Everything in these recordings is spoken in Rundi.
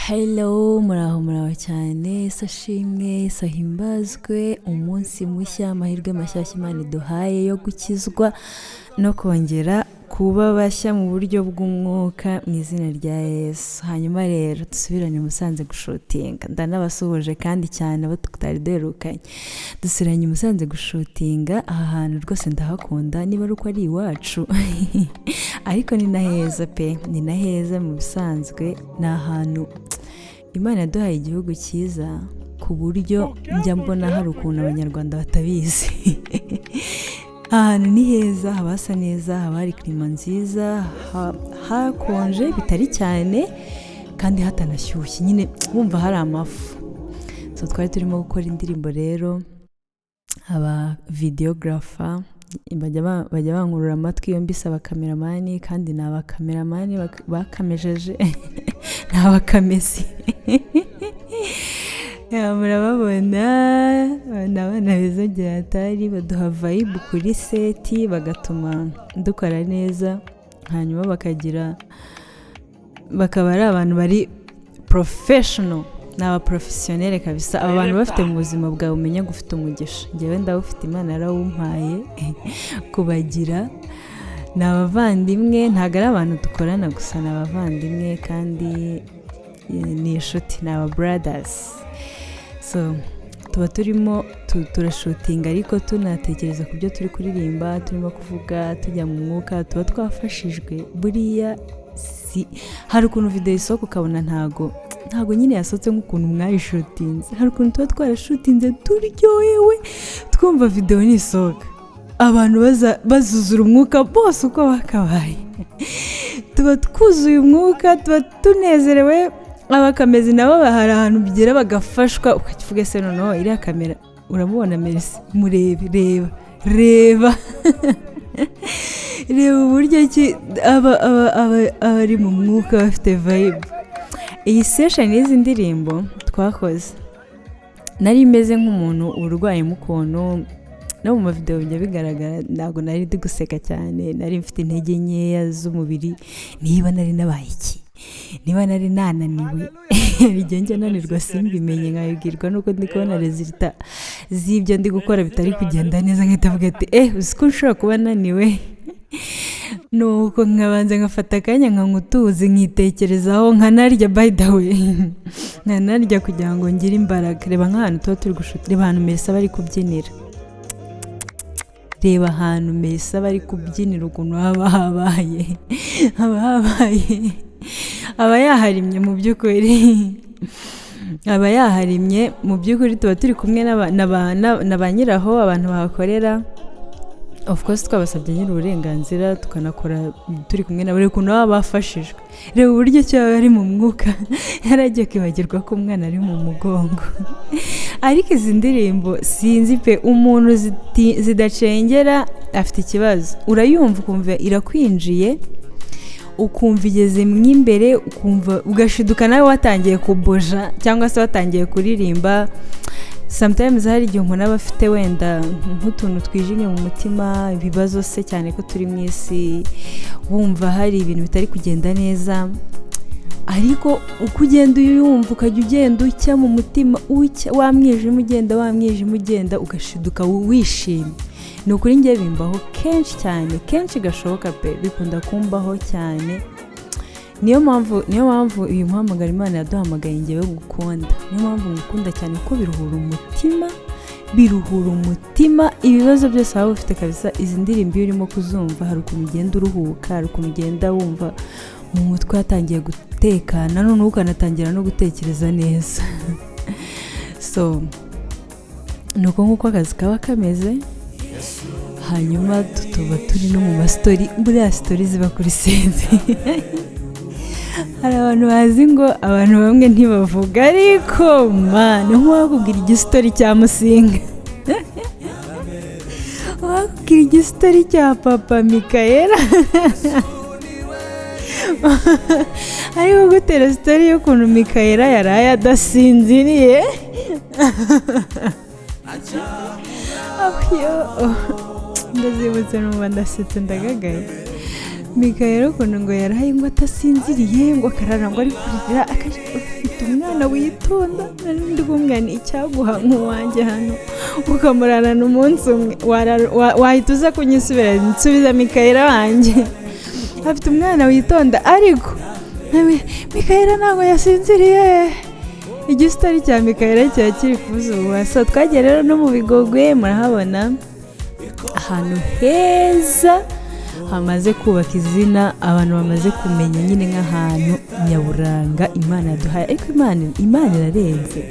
Hello, muraho muraho cyane. Yesu ashimwe, Yesu ahimbazwe. Umunsi mushya, amahirwe mashyashya Imana iduhaye yo gukizwa no kongera kuba bashya mu buryo bw'umwuka mu izina rya Yesu. Hanyuma rero dusubirane i Musanze gushootinga. Ndanabasuhuje kandi cyane abo tutari duherukanye. Dusubiranye i Musanze gushootinga. Aha hantu rwose ndahakunda, niba ari uko ari iwacu, ariko ni na heza pe, ni na heza. Mu bisanzwe ni ahantu Imana yaduhaye, igihugu cyiza, ku buryo njya mbona hari ukuntu Abanyarwanda batabizi. Ahantu ni heza, haba hasa neza, haba hari climat nziza, hakonje bitari cyane kandi hatanashyushye, nyine wumva hari amafu. So twari turimo gukora indirimbo rero, aba videographer bajya bankurura amatwi iyo mbisaba cameraman, kandi ni abacameraman bakamejeje, ni abakamesi. Ya, murababona, ni abana beza byatari, baduha vibe kuri set, bagatuma dukora neza, hanyuma bakaba ari abantu bari professional, ni abaprofessionnel kabisa. Aba bantu bafite mu buzima bwawe, umenya ngo ufite umugisha. Njyewe ndawufite, Imana yarawumpaye kubagira. Ni abavandimwe, ntabwo ari abantu dukorana gusa, ni abavandimwe kandi ni inshuti, ni aba brothers. So tuba turimo turashootinga, ariko tunatekereza ku byo turi kuririmba, turimo kuvuga, tujya mu mwuka, tuba twafashijwe. Buriya si hari ukuntu videwo isohoka ukabona ntago nyine yasohotse nk'ukuntu mwayishootinze? Hari ukuntu tuba twarashootinze turyohewe, twumva videwo nisohoka abantu bazuzura umwuka bose uko bakabaye. Tuba twuzuye umwuka, tuba tunezerewe. Abakamezi nabo hari ahantu bigera bagafashwa, ukakivuga se noneho iriya kamera. Uramubona Merisi, murebe, reba, reba, reba uburyo ki aba ari mu mwuka, bafite vibe. Iyi session y'izi ndirimbo twakoze, nari meze nk'umuntu urwayemo ukuntu, no mu mavidewo bijya bigaragara, ntabwo nari ndi guseka cyane, nari mfite intege nkeya z'umubiri. Niba nari nabaye iki, niba nari nananiwe, igihe njya nanirwa simbimenye, nkabibwirwa nuko ndi kubona résultat z'ibyo ndi gukora bitari kugenda neza, nkahita mvuga ati: "Eh, uzi ko nshobora kuba naniwe?" Nuko nkabanza nkafata akanya nkanywa utuzi, nkitekerezaho, nkanarya, by the way, nkanarya kugira ngo ngire imbaraga. Reba nk'ahantu tuba turi gushoota, reba ahantu Mesa bari kubyinira, reba ahantu Mesa bari kubyinira, ukuntu haba habaye, haba habaye, aba yaharimye mu by'ukuri, aba yaharimye mu by'ukuri. Tuba turi kumwe na ba nyiraho, abantu bahakorera. Of course twabasabye nyiri uburenganzira, tukanakora turi kumwe nabo. Reba ukuntu baba bafashijwe, reba uburyo ki baba bari mu mwuka, yaragiye kwibagirwa ko umwana ari mu mugongo. Ariko izi ndirimbo, sinzi pe, umuntu zidacengera afite ikibazo. Urayumva ukumva irakwinjiye, ukumva igeze mo imbere, ukumva ugashiduka nawe watangiye kuboja cyangwa se watangiye kuririmba. Sometimes hari igihe umuntu aba afite wenda nk'utuntu twijimye mu mutima, ibibazo se, cyane ko turi mu isi, wumva hari ibintu bitari kugenda neza, ariko uko ugenda uyumva, ukajya ugenda ucya mu mutima, ucya wa mwijima ugenda, wa mwijima ugenda, ugashiduka wishimye. Ni ukuri ngiye bimbaho kenshi cyane, kenshi gashoboka pe, bikunda kumbaho cyane. Niyo mpamvu uyu muhamagaro Imana yaduhamagaye ngewe gukunda, niyo mpamvu ngukunda cyane, kuko biruhura umutima, biruhura umutima. Ibibazo byose waba ufite kabisa, izi ndirimbo iyo urimo kuzumva, hari ukuntu ugenda uruhuka, hari ukuntu ugenda wumva mu mutwe hatangiye gutekana, noneho ukanatangira no gutekereza neza. So ni uko nguko akazi kaba kameze. Hanyuma tuba turi no mu mastory. Buriya story ziba kuri set, hari abantu bazi ngo abantu bamwe ntibavuga, ariko man, nk'uwakubwira igistory cya Musinga, uwakubwira igistory cya papa Mikayera ariko gutera story y'ukuntu Mikayera yaraye adasinziriye. Aho, ndazibutse numva ndasetse, ndagagaye. Mikayera ukuntu ngo yaraye ngo atasinziriye, ngo akarara ngo ari kurira, ufite Afite umwana witonda. Nari ndi kumubwira nti icyaguha nk'uwanjye hano ukamurarana umunsi umwe, wahita uza kunyisubira, nsubiza Mikayira wanjye. Afite umwana witonda, ariko Mikayira ntabwo yasinziriye. Igisitari cya Mikayira kiba kiri kuvuza ubuhuha. So twagiye rero no mu Bigogwe, murahabona ahantu heza hamaze kubaka izina, abantu bamaze kumenya nyine nk'ahantu nyaburanga Imana yaduhaye. Ariko Imana irarenze.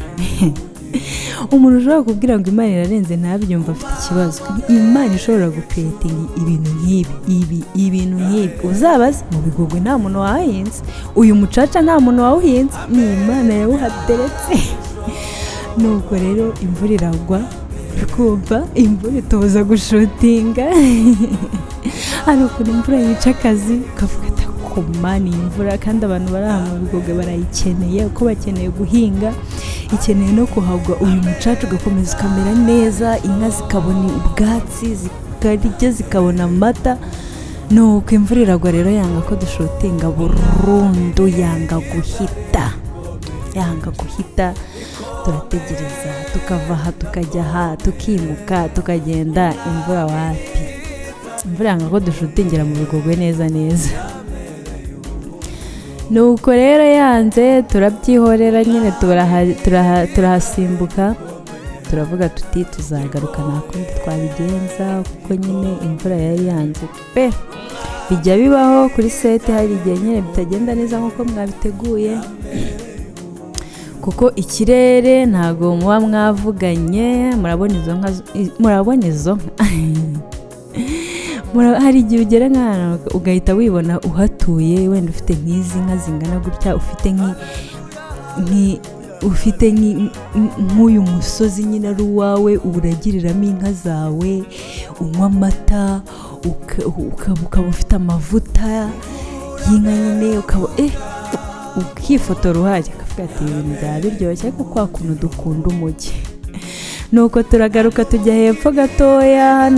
Umuntu ushobora kubwira ngo Imana irarenze ntabyumva afite ikibazo. Imana ishobora gucreatinga ibintu nk'ibi, ibi ibintu nk'ibi. Uzabaze mu Bigogwe, nta muntu wahahinze uyu mucaca, nta muntu wawuhinze, ni Imana yawuhateretse. Nuko rero imvura iragwa, kumva imvura itubuza gushootinga. Hari ukuntu imvura yica akazi, ukavuga ati koma ni imvura, kandi abantu bari aha mu Bigogwe barayikeneye, kuko bakeneye guhinga, ikeneye no kuhagwa uyu mucaca ugakomeza ukamera neza, inka zikabona ubwatsi, zikarya, zikabona amata. Nuko imvura iragwa rero, yanga ko dushootinga burundu, yanga guhita, yanga guhita. Turategereza, tukava aha tukajya aha, tukimuka tukagenda, imvura wapi, imvura yanga ko dushootingira mu Bigogwe neza neza. Nuko rero yanze, turabyihorera nyine, turahasimbuka, turavuga tuti tuzagaruka, nta kundi twabigenza, kuko nyine imvura yari yanze pe. Bijya bibaho kuri set, hari igihe nyine bitagenda neza nk'uko mwabiteguye, kuko ikirere ntabwo muba mwavuganye. Murabona izo nka, murabona izo nka. Hari igihe ugera nk'ahantu ugahita wibona uhatuye, wenda ufite nk'izi nka zingana gutya, ufite nk'uyu musozi nyine ari uwawe, uragiriramo inka zawe, unywa amata, ukaba ufite amavuta y'inka nyine, ukaba ukifotora uhari, ukavuga ati ibi bintu byaba biryoshye. Ariko kwa kuntu dukunda umujyi, nuko turagaruka tujya hepfo gatoya.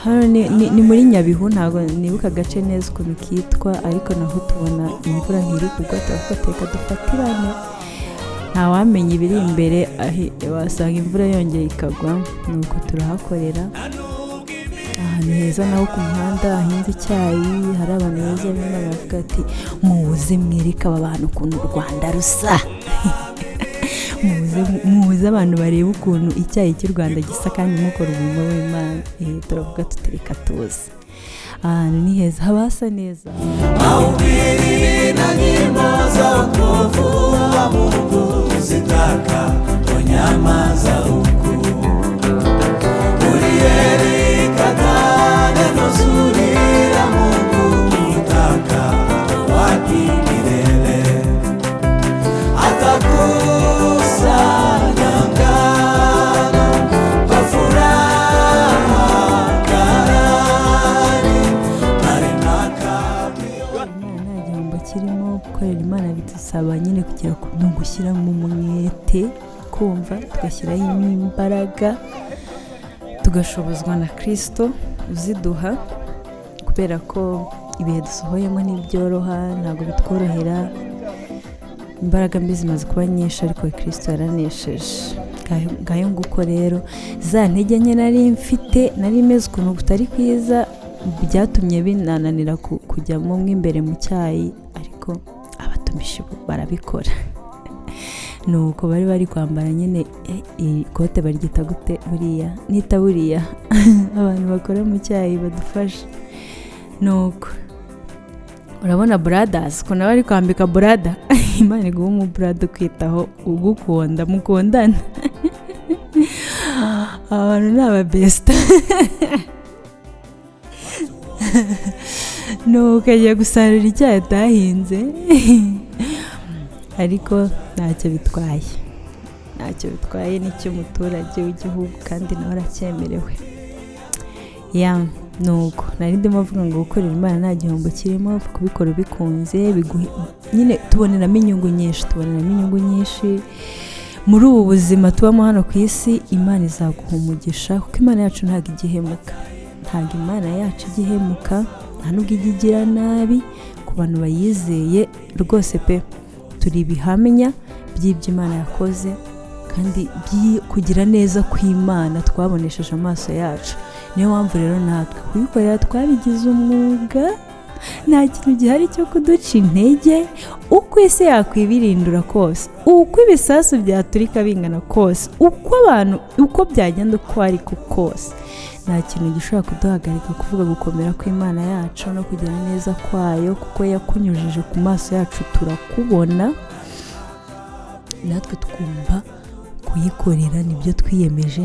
Hano ni muri Nyabihu, ntabwo nibuka agace neza ukuntu kitwa, ariko naho tubona imvura ntiri kugwa, turavuga reka dufatirane, ntawamenya ibiri imbere, wasanga imvura yongeye ikagwa. Nuko turahakorera, ahantu heza naho ku muhanda hahinze icyayi, hari abantu beza b'Imana bavuga ati muze mwereke aba bantu ukuntu u Rwanda rusa, muze abantu barebe ukuntu icyayi cy'u Rwanda gisa, kandi mukora umurimo w'Imana. Turavuga tuti reka tuze, ahantu ni heza, haba hasa neza. Mahubiri na nyimbo za wokovu wa Mungu zitaka onyamaza huku. Uliyelikataa neno zuri la Mungu utakaa wapi milele? Atakusanya ngano kwa furaha ghalani, bali makapi Imana nta gihombo kirimo. Gukorera Imana bidusaba nyine kugera ku no gushyiramo umwete, kumva tugashyiraho imbaraga, tugashobozwa na Kirisito uziduha, kubera ko ibihe dusohoyemo ntibyoroha, ntabwo bitworohera. Imbaraga mbi zimaze kuba nyinshi, ariko Kirisito yaranesheje. Ngayo nguko rero, za ntege nke nari mfite, nari meze ukuntu kutari kwiza, byatumye binananira kujyamo mo imbere mu cyayi, ariko abatumishi bo barabikora. Nuko bari kwambara nyine ikote, baryita gute buriya, n'itaburiya, abantu bakora mu cyayi badufasha. Nuko urabona brothers ukuntu bari kwambika brother. Imana iguha umubrother ukwitaho, ugukunda, mukundana. Aba bantu ni ababesita. Nuko agiye gusarura icyayi atahinze, ariko ntacyo bitwaye, ntacyo bitwaye, ni icy'umuturage w'igihugu kandi nawe aracyemerewe. Ya, nuko nari ndimo mvuga ngo gukorera Imana nta gihombo kirimo, kubikora ubikunze nyine tuboneramo inyungu nyinshi, tuboneramo inyungu nyinshi muri ubu buzima tubamo hano ku isi. Imana izaguha umugisha, kuko Imana yacu ntabwo ijya ihemuka, ntabwo Imana yacu ijya ihemuka, nta nubwo ijya igira nabi ku bantu bayizeye rwose pe. Turi ibihamya by'ibyo Imana yakoze, kandi kugira neza kw'Imana twabonesheje amaso yacu. Niyo mpamvu rero natwe kuyikorera twabigize umwuga. Nta kintu gihari cyo kuduca intege, uko isi yakwibirindura kose, uko ibisasu byaturika bingana kose, uko abantu, uko byagenda uko ariko kose, nta kintu gishobora kuduhagarika kuvuga gukomera kw'Imana yacu no kugira neza kwayo, kuko yakunyujije ku maso yacu turakubona, natwe twumva kuyikorera. Nibyo twiyemeje,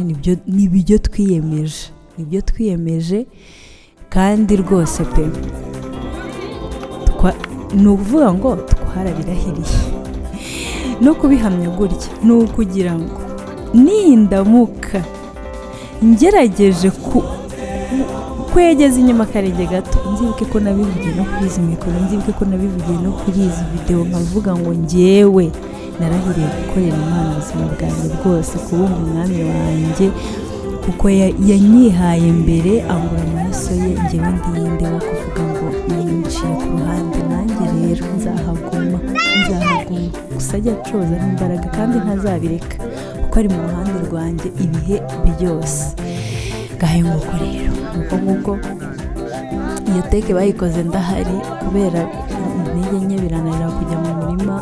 nibyo twiyemeje, nibyo twiyemeje. Kandi rwose pe, ni ukuvuga ngo twarabirahiriye. No kubihamya gutya ni ukugira ngo nindamuka ngerageje kwegeza inyuma akarenge gato, nzibuke ko nabivugiye no kuri izi mikoro, nzibuke ko nabivugiye no kuri izi videwo, nkavuga ngo njyewe narahiriye gukorera Imana ubuzima bwanjye bwose, kubumva umwami wanjye, kuko yanyihaye mbere, angura amaraso ye. Njyewe ndinde wo kuvuga ngo nayinciye ku ruhande? Nanjye rero nzahaguma, nzahaguma. Gusa ajya acoza n'imbaraga, kandi ntazabireka, kuko ari mu ruhande rwanjye ibihe byose. Ngahe nguko rero, nuko nguko iyo take bayikoze ndahari, kubera intege nke birananira kujya mu murima.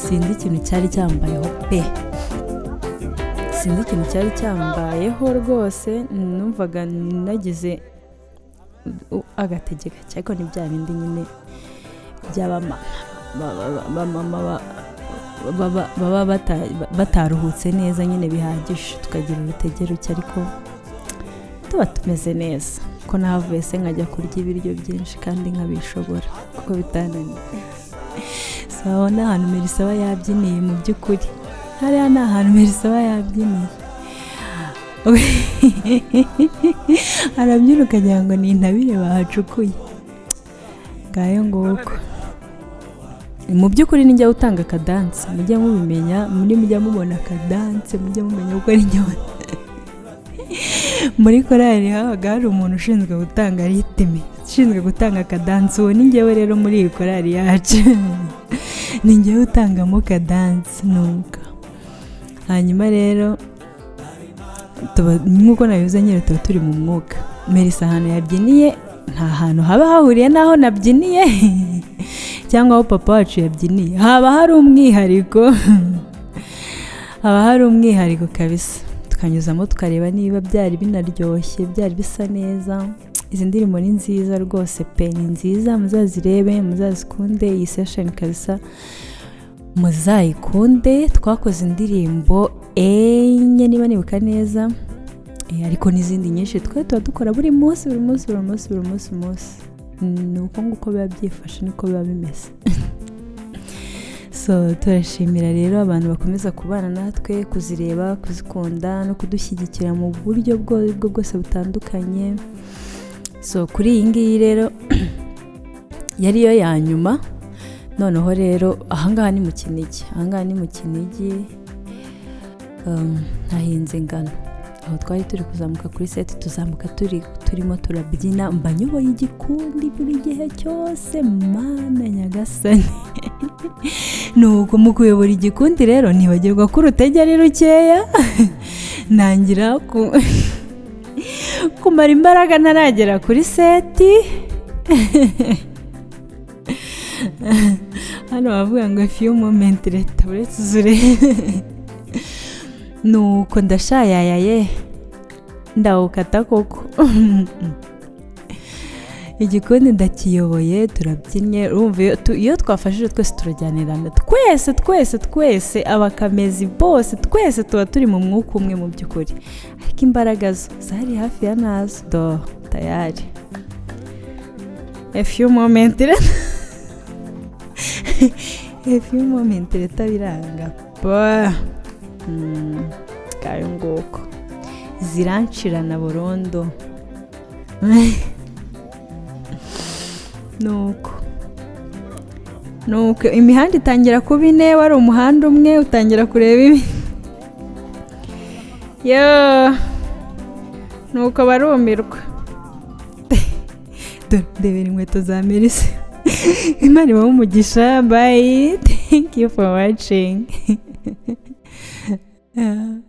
Sinzi ikintu cyari cyambayeho pe, sinzi ikintu cyari cyambayeho rwose. Numvaga nagize agatege gake, ariko ni bya bindi nyine by'abamama bamama baba bataruhutse neza nyine bihagije, tukagira urutege ruke, ariko tuba tumeze neza. Ko nahavuye se nkajya kurya ibiryo byinshi kandi nkabishobora, kuko bitananiye. Sawa, ni ahantu Melissa aba yabyiniye. Mu by'ukuri hariya ni ahantu Melissa aba yabyiniye, arabyina ukagira ngo ni intabire bahacukuye. Ngayo nguko. Mu by'ukuri nijya utanga akadanse, mujye mubimenya, muri mujya mubona akadanse mujye mumenya kuko ari njye. Muri korali habaga hari umuntu ushinzwe gutanga rythme, ushinzwe gutanga akadanse. Uwo ni njyewe rero. Muri iyi korali yacu ni njyewe utangamo kadanse. Nuko hanyuma rero nk'uko nabivuze nyine, tuba turi mu mwuka. Melissa ahantu yabyiniye nta hantu haba hahuriye n'aho nabyiniye cyangwa aho papa wacu yabyiniye. Haba hari umwihariko, haba hari umwihariko kabisa. Tukanyuzamo tukareba niba byari binaryoshye, byari bisa neza. Izi ndirimbo ni nziza rwose pe, ni nziza, muzazirebe, muzazikunde. Iyi session kabisa muzayikunde. Twakoze indirimbo 4 niba nibuka neza, ariko n'izindi nyinshi twe tuba dukora buri munsi, buri munsi, buri munsi, buri munsi, munsi. Ni uko nguko biba byifashe, niko biba bimeze. So turashimira rero abantu bakomeza kubana natwe, kuzireba, kuzikunda no kudushyigikira mu buryo bwo bwose butandukanye. So kuri iyi ngiyi rero yari yo ya nyuma. Noneho rero ahangaha ni mu Kinigi, ahangaha ni mu Kinigi, hahinze ingano. Aho twari turi kuzamuka kuri set, tuzamuka turimo turabyina, mba nyoboye igikundi buri gihe cyose. Mana nyagasani! Nuko mu kuyobora igikundi rero ntibagirwa ko urutege ari rukeya, ntangira kumara imbaraga ntaragera kuri set. Hano bavuga ngo few moment later, uretse uzure. Nuko ndashayayaye, ndawukata koko. Igikundi ndakiyoboye, turabyinnye. Urumva iyo twafashije twese turajyanirana, twese twese twese, abakamezi bose twese tuba turi mu mwuka umwe mu by'ukuri, ariko imbaraga zo zari hafi ya nazo. Do tayari, a few moment later, a few moment later biranga pa. Ngayo nguko zirancirana burundu. Nuko imihanda itangira kuba ine, wari umuhanda umwe utangira kureba ibi yo, nuko barumirwa. Dore ndebera inkweto za Melissa. Imana ibahe umugisha. Bye, thank you for watching. Yeah.